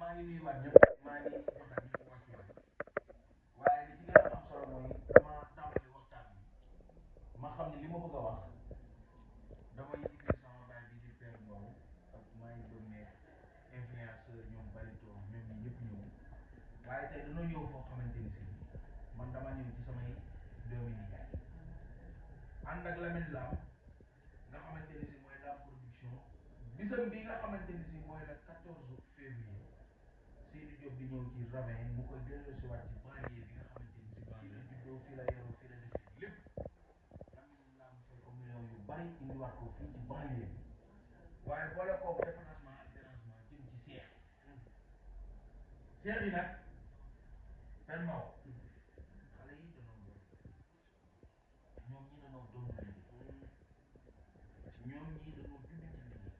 maa ngi nuyuwaat ñëpp maa ngi joxaat ñëpp wàccuwaay waaye li ci gën a am solo mooy dama tàmbali waxtaan bi ma xam ne li ma bëgg a wax damay indi sama baay bi di Père Mbow ak maa ngi doon ne influenceur ñoom Barito ñoom ñi ñëpp ñëw waaye tey dañoo ñëw foo xamante ni si man dama ñëw ci samay doomi nijaay ànd ak Lamine Lam nga xamante ni si mooy Lam production bisam bi nga xamante ni si mooy le 14 février Seydou Diop di ñëw ci Ravin mu koy delloosiwaat ci banlieue bi nga xamante ni si fii la juddoo fii la yaroo fii la defee lépp Lamine Lam fay ko millions yu bari indiwaat ko fii ci banlieue bi waaye boole koog déplacement ak dérangement jëm ci seex yi nag pen maw xale yi danoo doon ñoom ñi danoo doon liggéey ñoom ñii danoo judd ci liggéey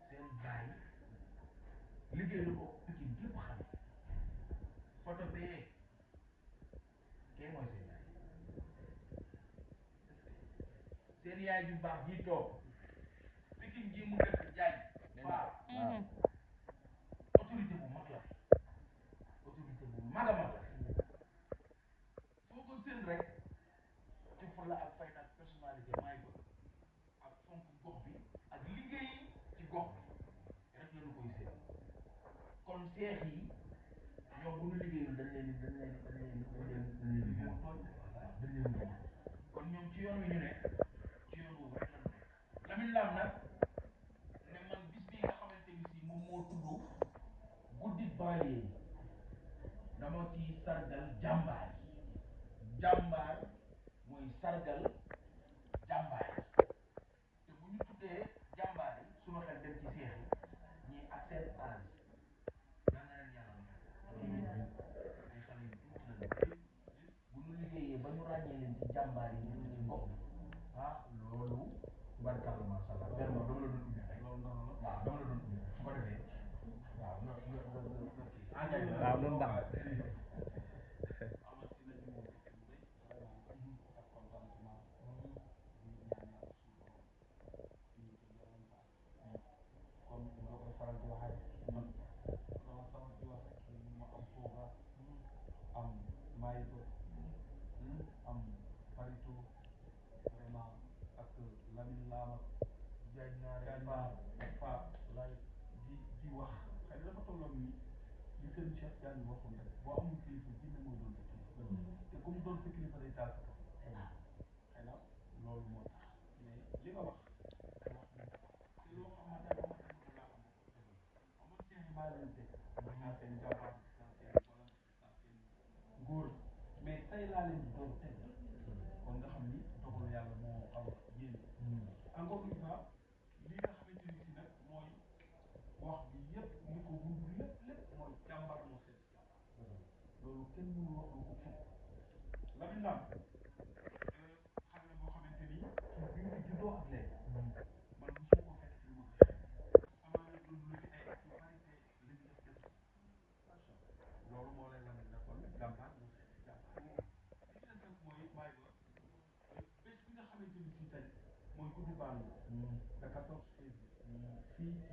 seen baay liggéey lu ko Pikine gépp xam photo bee kee mooy seen yaay seen yaay ju baax ji toog Pikine ji mu dëkk jaay faa autorité bu mag la autorité bu mag a mag la foo ko seen rek ci fulla ak fayda ak personnalité maay ba ak fonk gox bi ak liggéey ci gox bi rek la ñu koy seen kon seex yi ñoom bu ñu liggéeyul dañ leen di moom kon ñoom ci yoon wi ñu ne ci yoon woowu rek la ñu nekk Lamine Lam nag ne man bis bi nga xamante ni si moom moo tudd guddi banlieue yi dama ci sargal jàmbaar mooy sargal jàmbaar te bu ñu tuddee jàmbaar yi suma xel dem ci seex yi ñii ak seen âge yal na leen yàlla may ay xale yu tuuti la bu ñu liggéeyee ba ñu ràññee leen ci jàmbaar yi ñu ci gox bi ah loolu tubarkàlla macha allah dama la doon ubbi rek loolu noonu la waaw dama la doon ubbi su ko defee waaw waaw loolu baax amati nañu mbégte bu rëy vraiment ak contentement di ñaan yàlla suñu borom ñu ko jëloon baax comme ni nga koy faral di waxee man dama sawar di wax rek ma am fooga am maayba am Barito vraiment ak Lamine Lam ak jaaj naa Diagne Mar ak Fa lay di wax xëy na dafa tolloon ni li seen Cheikh Diagne waxoon rek boo amul kilifa jinne moo doon sa kilifa te comme doon sa kilifa day taal sa kaw xëy na loolu moo tax mais li nga wax wax bu dëgg te loo xam ma dara ma dara laa xam amoon Cheikh maa leen teg gis naa seen jàmbaar gis naa seen wala gis naa seen ngóor mais tey laa leen doon teg kon nga xam ni dogalu yàlla moo xaw a yéene encore une fois li nga xamante ni si nag mooy wax bi yëpp li ko wund lépp mooy jàmbaar moo seet jàmbaar loolu kenn mënu wax lu ko fukk Lamine Lam xale la boo xamante ni ci bi mu juddoo ak léegi man mosuma ko fekk ci lu ma ko amaana dund na fi ay at yu bari te li mu def def loolu moo lay wan ne kon jàmbaar moo seet jàmbaar li ci des nag mooy bàyyi ba bés bi nga xamante ni si tey mooy guddi baalu le 14 février fii ci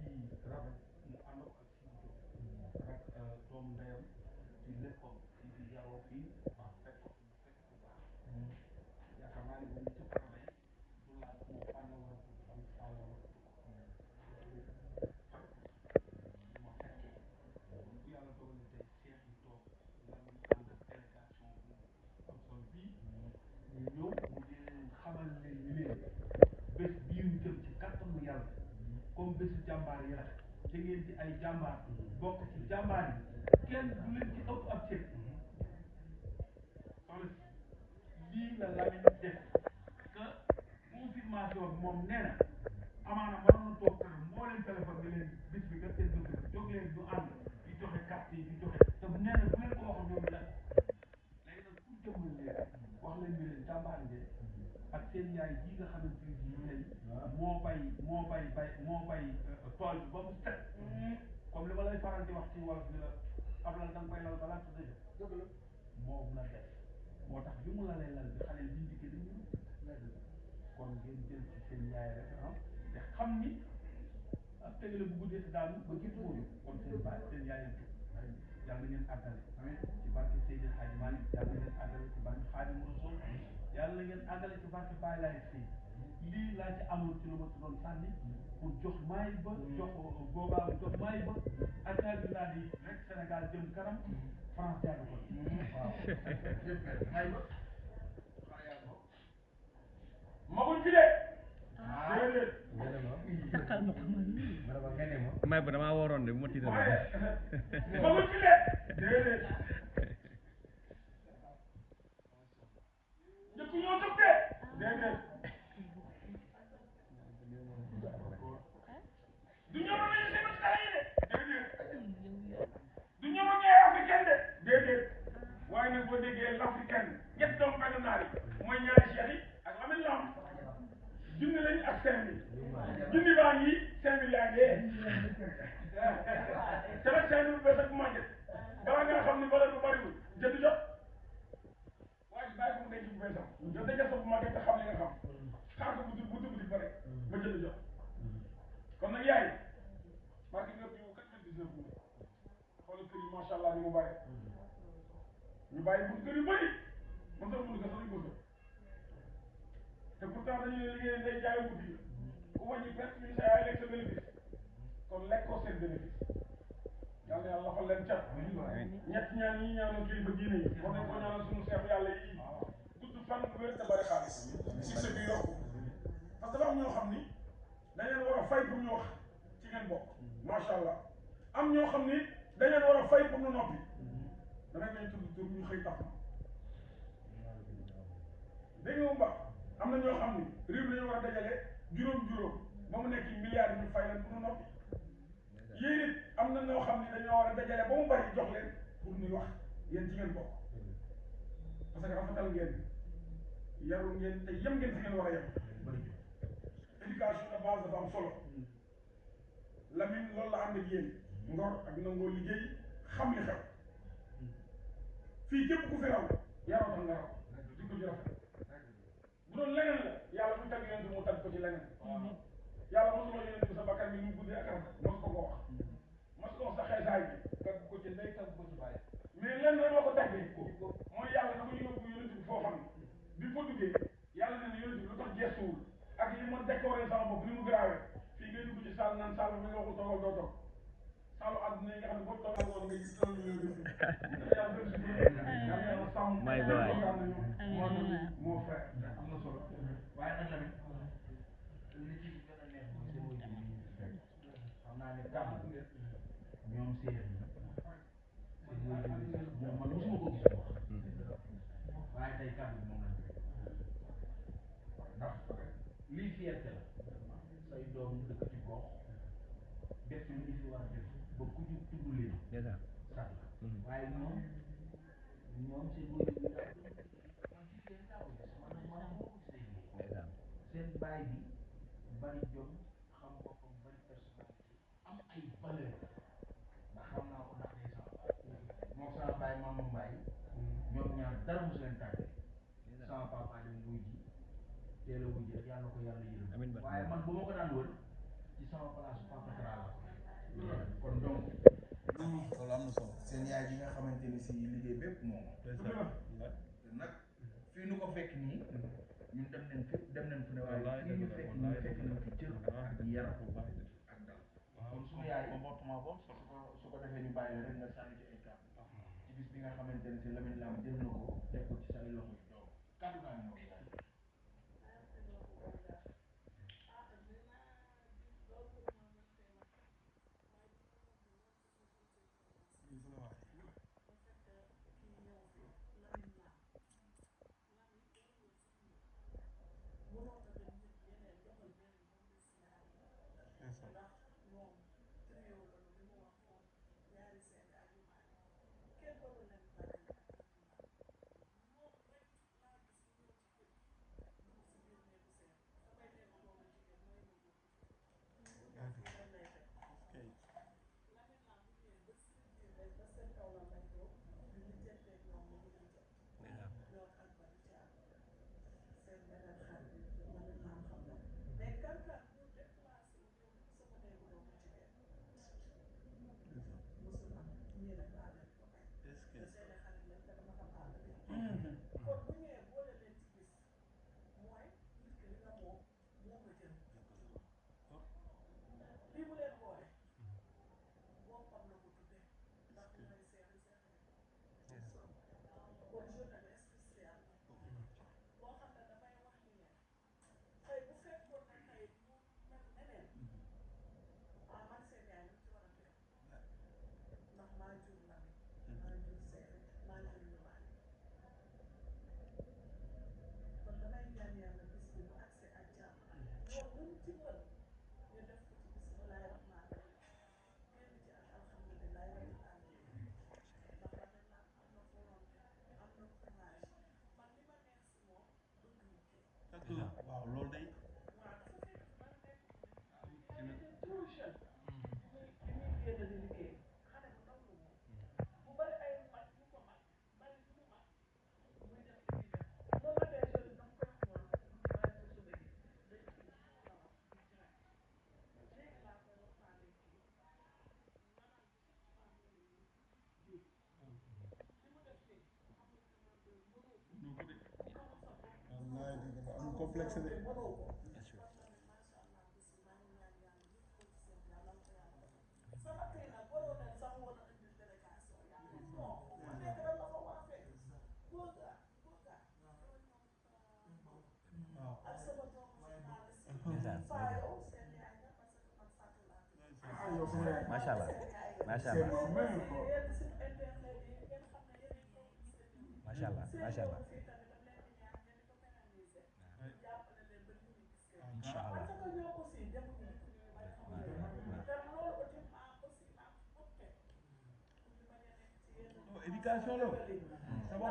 Ravin mu ànd ak Sidi Diop rak doomu ndeyam ci léppam fii di yaroo fii fekk ko fi mu fekk bu baax yaakaar naa ne bu ñu tëb Ravin du laaj moom fan la war a tudd bi saa la war a tudd li ma fekkee kon bu yàlla dogalee tey seex yi toog Lamine ànd ak délégation bu am solo bii ñu ñëw mu di leen xamal leen ni leen bés bii ñu jëm ci kattanu yàlla comme bésu jàmbaar yi la te ngeen ci ay jàmbaar bokk ci jàmbaar yi kenn du leen ci ëpp ab cër soxna si lii la Lamine def que confirmation bi moom nee na amaana mënoon na toog kër moo leen téléphone ni leen bis bi kat seen bés bi jóg leen ñu ànd di joxe carte yi di joxe te nee na bu leen ko waxoon ñoom la léegi nag pour jëmmal leen wax leen ni leen jàmbaar ngeen ak seen yaay ji nga xamante ni bii tey moo bay tool bi ba mu set comme li ma lay faral di wax ci wolof bi la ab lal da nga koy lal balaa sa dëgg dëgg la moom la def moo tax bi mu lalee lal bi xale yi dikkee dañu kon ngeen jël ci seen yaay rek te xam ni ak tegale bu guddee te daal ba ci tuuti kon seen baay seen yaayam yàlla na ngeen àggale ci barke Seydi Hadji Malick yàlla na ngeen àggale ci barke Xaadimu Rasuul yàlla na ngeen àggale ci barke Baay Laay fii lii laa ci amoon ci lu ma ci doon sànni pour jox maay ba jox boobaa jox maay ba affaire bi daal di rek Sénégal jëm kanam France jaay ko waaw maay ba maguñ fi de déedéet may ba damaa waroon de bu ma tiital maguñ fi de déedéet njëkk ñoo jóg de déedéet du ñëw nañu seen xale yi de déedéet du ñëw ñee africaine de déedéet waaye nag boo déggee l'africaine ñett doomu benn naar yi mooy ñaari cheikh yi ak Lamine Lam junni lañ ak 5000 junni baa ngi 5000 yaa ngi te nag 5000 bés ak màgget balaa nga xam ni valeur bu bariwul jënd jot waaye bàyyi ko mu denc bu beesam yow dañ sa bu màgget te xam li nga xam xaar ko bu dugg ba rek ba jënd jot kon nag yaay marqué nga bi 99 xoolal kër yi macha allah ni mu bare ñu bàyyi bu kër yu bëri mën sax mënu ko sax ñu te pourtant dañuy liggéey day jaay guddi ku wàññi perte ñu sa yaay lekk sa bénéfice kon lekkoo seen bénéfice yàlla yàlla lafal leen cat ñett ñaan ñi ñaanal kilifa diine yi war nañ ko ñaanal suñu seex yàlla yi gudd fan bu wér te bari xaalis succès bi yokku parce que dafa am ñoo xam ni dañ leen war a fay pour ñu wax ci ngeen bokk macha allah am ñoo xam ni dañ leen war a fay pour ñu noppi damay bañ tudd tur ñu xëy tax dégg nga mbaax am na ñoo xam ni réew mi dañoo war a dajale juróom-juróom ba mu nekk milliards ñu fay leen pour ñu noppi yéen it am na ñoo xam ni dañoo war a dajale ba mu bari jox leen pour ñuy wax yéen ci ngeen bokk parce que rafetal ngeen yarul ngeen te yem ngeen fi ngeen war a yem éducation de base dafa am solo Lamine loolu la ànd ak yéen ngor ak nangoo liggéey xam li xew fii képp ku fi raw yaroo tax nga raw di ko ci rafet bu doon leneen la yàlla bu tagg yonent mu tagg ko ci leneen yàlla mosuloo yonent bi sa bakkan bi ñu guddee ak rafet mos ko ko wax mos ko wax sa xeesaay bi tagg ko ci ndey tagg ko ci bàyyi mais lenn rek la ko taggee mooy yàlla dafa yóbbu yonent bi foo xam ne bi fa duggee yàlla nee na yonent bi lu tax gestuwul ak li ma décoré sama bopp ni mu garaawee fii ngay dugg ci salle naan salle bi nga waxul toogal doo toog salle àdduna yi nga xam ne boo toogal woon nga gis loolu la ñu yàlla sàmm may ba waay moo frère am na solo waaye nag tamit li ci gën a neex mooy sama jiw xam naa ne kàddu ñoom séeréer ñi ñoom man mosuma ko gis wax waaye tey kàddu bi moom lañ ndax lii fierté la say doom dëkk ci gox def ci lu ñu fi war a def ba ku ñu tudd leen sax waaye ñoom seen wóor yi man ci seen taw man moo gis seen baay bi bari jom xam boppam bari personnalité am ay valeur ndax xam naa ko ndax day sama baay moom sama baay Mamadou Mbaye ñoom ñaar dara mosu leen tàggee sama papa dem wuy ji teel a wuy ji rek yàlla ko yàlla yërëm waaye man bu ma ko daan wër ci sama place papa Tra la kon donc loolu am na solo seen yaay bi nga xamante ni si liggéey bépp moom nag fii nu ko fekk nii ñun dem nañ fépp dem nañ fu ne waaye fii ñu fekk nii fekk nañ fi cër ak yar ak dal kon suñu yaay su ko defee ñu bàyyi la rek nga sànni ci ay kàddu ci bis bi nga xamante ne si Lamine Lam jël na ko teg ko ci say loxo yu doom kàddu naa ñëw complexe de. macha allah macha allah macha allah macha allah incha allah éducation la c'est bon.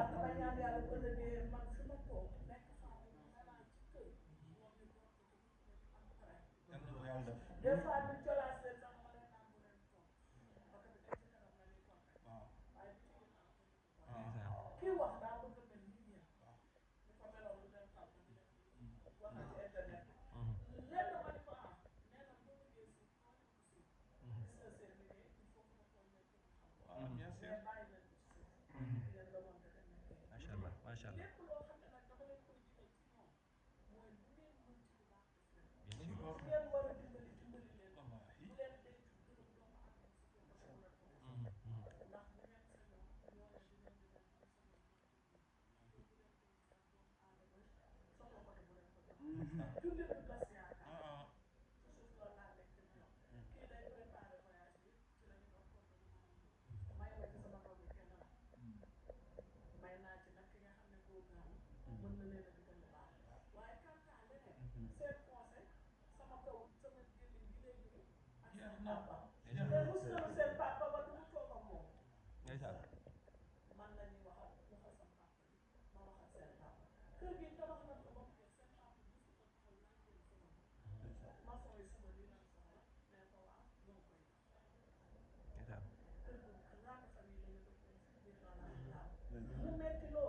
macha allah macha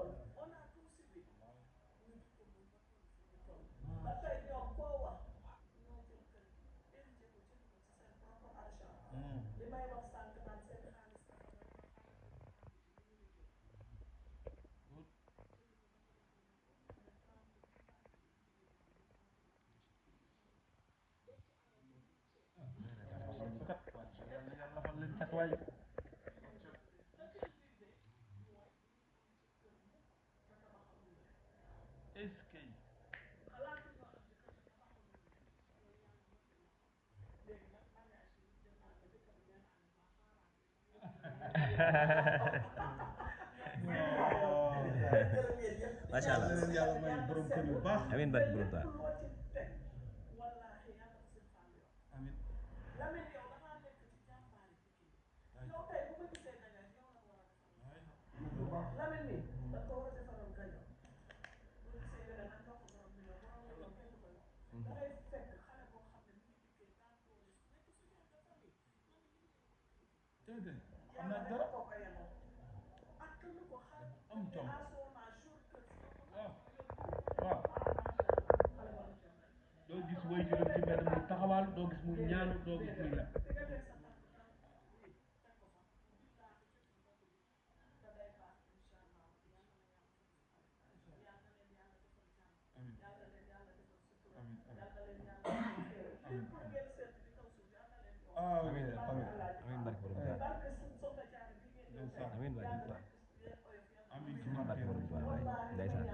allah macha allah yàlla may borom kër yu baax. amiin barke borom Tuubaa amiin. am na dara am jom waaw doo gis way juróom ci mbedd muy taxawaal doo gis muy ñaanu doo gis muy la amiin amiin barke borom Tuubaa amiin barke borom Tuubaa amiin barke borom Tuubaa waay ndeysaan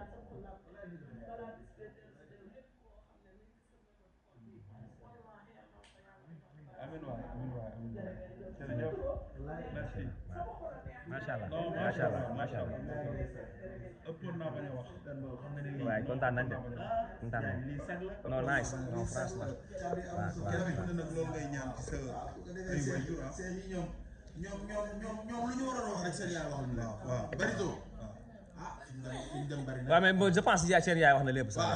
amiin waay jërëjëf merci macha allah macha allah macha allah ëppoon naa bañ a wax waaye kontaan nañ de kontaan nañ non nice non franchement waaw waaw nag loolu ngay ñaan ci sa ay waajur ñoom lu ñu waroon wax rek seen yaay wax na waaw bari do fi ñu dem bari na waaw mais je pense que seen yaay wax na lépp sax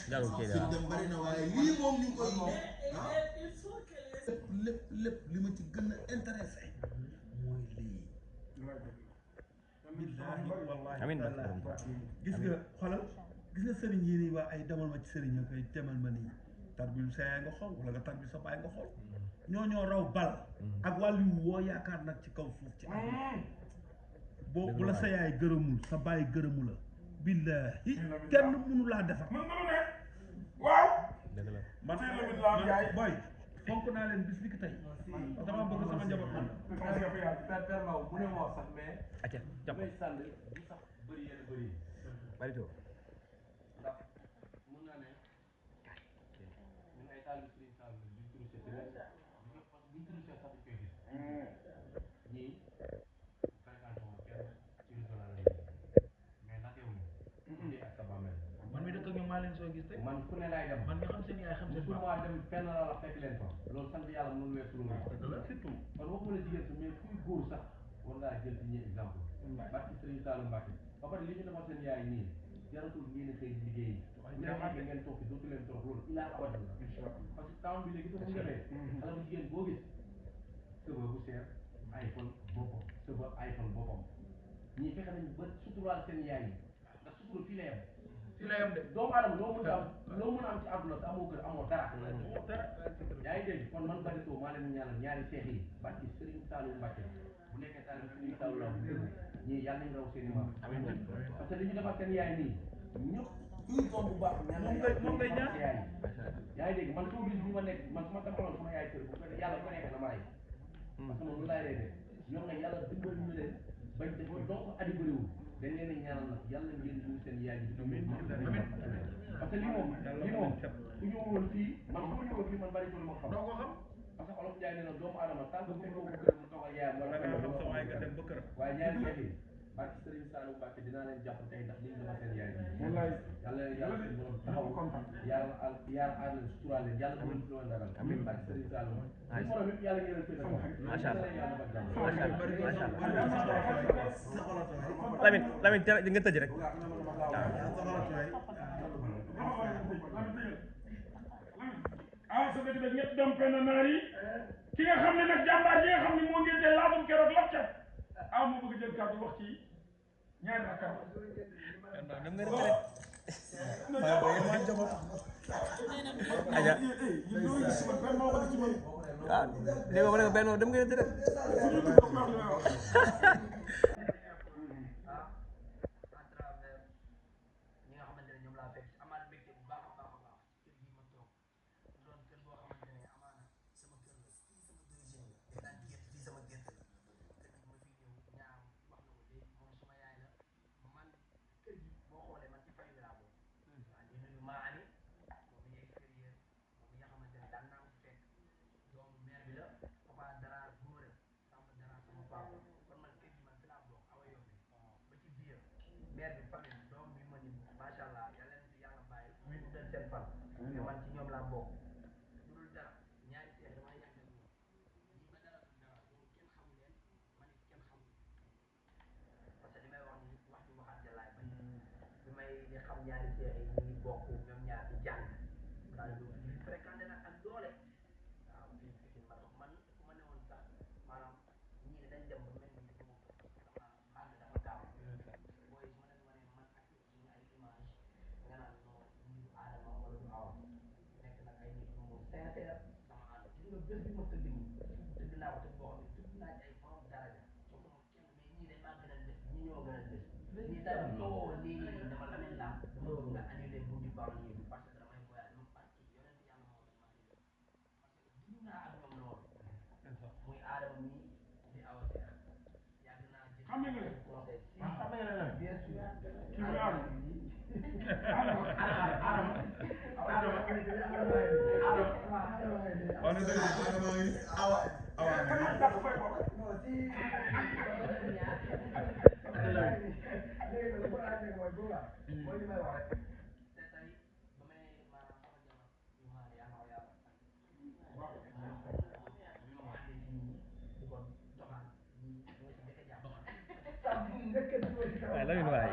jarul kii fi ñu dem bari na waaye lii moom ñu koy lépp li ma ci gën a intéressé mooy lii billaahi wallaahi amiin barke borom Tuubaa gis nga xoolal gis nga sëriñ yi nii waa ay demal ma ci sëriñ nga koy demal ma nii tarbiyu sa yaay nga xool wala nga tarbiyu sa baay nga xool ñoo raw bal ak wàllu woo yaakaar nag ci kaw suuf ci am boo bu la sa yaay gërëmul sa baay gërëmu la billaahi kenn mënu laa defar waaw dëgg la man tey Lamine laa am yaay boy fonk naa leen bis bi ki tey dama bëgg sama njaboot man parce que yàlla per law mu ne moo sax mais acca jàpp may sànni du sax bëri yenn bëri yi barito ndax mun naa ne ñun ay taal bi Serigne Sall duñ tourisé te leen buñ tourisé sax dañ koy gis ñii fréquenté wu kenn ci réseau la mais natewuñu indi ak sa bàmmeel man mi dëkk ak ñoom maa leen soo gis tey man fu ne laay dem man nga xam seen yaay xam seen pour baax moi dem fenn la la fekk leen fa loolu sant yàlla mënul weesu loolu dëgg la surtout kon waxuma la jigéen sax mais kuy góor sax war ngaa jël ci ñi exemple barki Serigne Saliou Mbacké ba pare li ñu defal seen yaay nii jaratul ngeen xëy di liggéey bu leen neexee ngeen toog fi dootu leen toog loolu ilaa abadan la parce que temps bi léegi dafa mu demee xale bu jigéen boo gis sëba bu seer iPhone boppam sëba iPhone boppam ñii fexe nañu ba suturaal seen yaay yi ndax sutura fii la yem si la yam de doomu aadama loo mën a am loo mën a am ci àdduna te amoo kër amoo dara yaa ngi dégg kon man Barito maa leen ñaanal ñaari seex yi barki Serigne Saliou Mbacké bu nekkee taalibe Serigne Saliou la bu dëgg ñii yàlla nañ raw seen i maam parce que li ñu defal seen yaay nii ñëpp kuy doom bu baax ñaan moom ngay ñaan yaay yaa ngi dégg man soo bis bi ma nekk man su ma defaloon sama yaay kër bu fekkee yàlla bu ko neexee na ma rey parce que man lu laay rey de ñoom nag yàlla dimbali ñu leen bañ def ko donc adi bëriwul dañ leen a ñaanal nag yàlla ngeen ñu seen yaay yi parce que lii moom ku ñëwoon fii man su ma ñëwoon fii man Barito ma xam doo ko xam parce que olof Njaay nee na doomu aadama tant que fekkoo ko kër mu toog ak yaayam wala da nga xam sa waay nga dem ba kër waaye ñaari jeex yi barki Serigne Saliou Mbacké dinaa leen jàpp tey ndax li ñu defal seen yaay yi wallaay yàlla yàlla suñu borom taxaw yaar aar leen suturaal leen yàlla bu leen fi loon dagal amiin barki Serigne Saliou suñu borom yëpp yàlla ngeen féete ko macha allah yàlla defal jàmm macha allah Lamine di nga tëj rek ah sa dëgg ñett doom penn naar yi ki nga xam ne nag jàmbaar yi nga xam ne moo ngeen te laatum keroog laf ca ah moo bëgg jël kàddu wax ci ñaari rakam dem nga rek aja ah dégg nga benn dem nga rek Lamine waay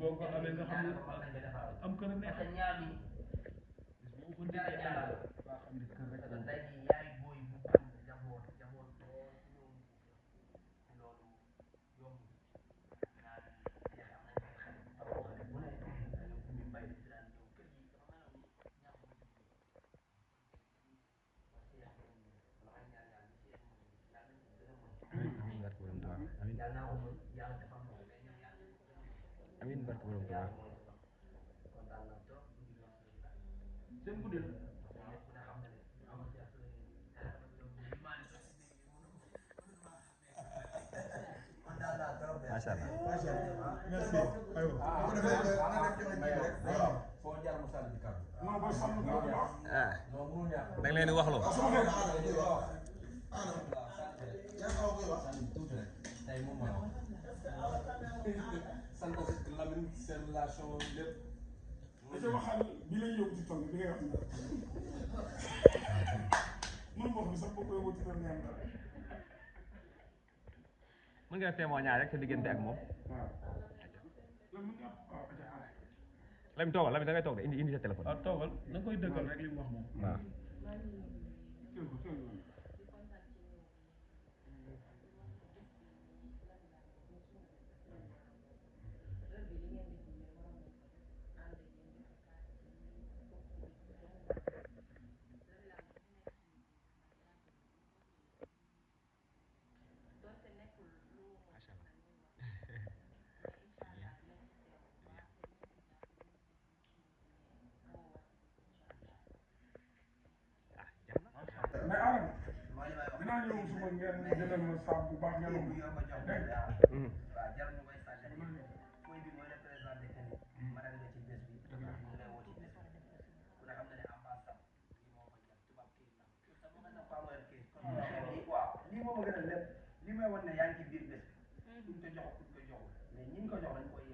boo ko amee nga xam ne am kër a neex parce que ñaar ñi boo ko déggee ñaar waa xam ne kër rek parce que la tey jii yaay booy bu am jaboot jaboot lool ci ñoom loolu yomb ñaar ñi am nañ ay xarit taxaw xarit bu ne dañoo ubbi mbay di daan ñëw kër gi dafa meloon ni ñàkk bu ci damay ñaan yàlla ci yéen yàlla nañ ci gën a mën amiin barke borom Tuubaa amiin yàlla naa ko mën yàlla defal ma ko mais ñoom yàlla nañ ci gën a mën amiin barke borom Tuubaa kontaan naa trop guddi gi seen guddi la ku ne xam na ne ama ci ak kontaan naa trop macha allah macha allah merci aywa bu ko defee nga def joxe kii rek waaw foo jaar mu sànni ci kàddu. non booy sàmm ko bu baax ah non mënul ñàkk. da nga leen di waxloo tey moom mooy wax. sant ko Lamine seen relation lépp. da waxal bi lay yóbbu ci tool bi ngay wax mën wax bi sax boo koy wuti tool nga am dara mën nga témoigner rek sa diggante ak moom waaw lan mën nga waaw Lamine toogal Lamine da ngay toog de indi sa téléphone waaw toogal da nga koy dëggal rek li mu wax moom waaw mais Adama dinaa ñëw suba ngeen jëlal ma saabu bu baax ngeen bu yor ma jox dégg waaw jarul ñu koy sàggan koy bi mooy représenté que ni madame nga ci bés bi ñu lay woo ci bés bi ku ne xam na ne ambassade lii moo ko jar tubaab kii na sama nga na power kii kon lii waaw lii moo ma gën a lépp lii may wan ne yaa ngi ci biir bés bi kuñ ko jox kuñ ko joxul mais ñi ñu ko jox dañ koy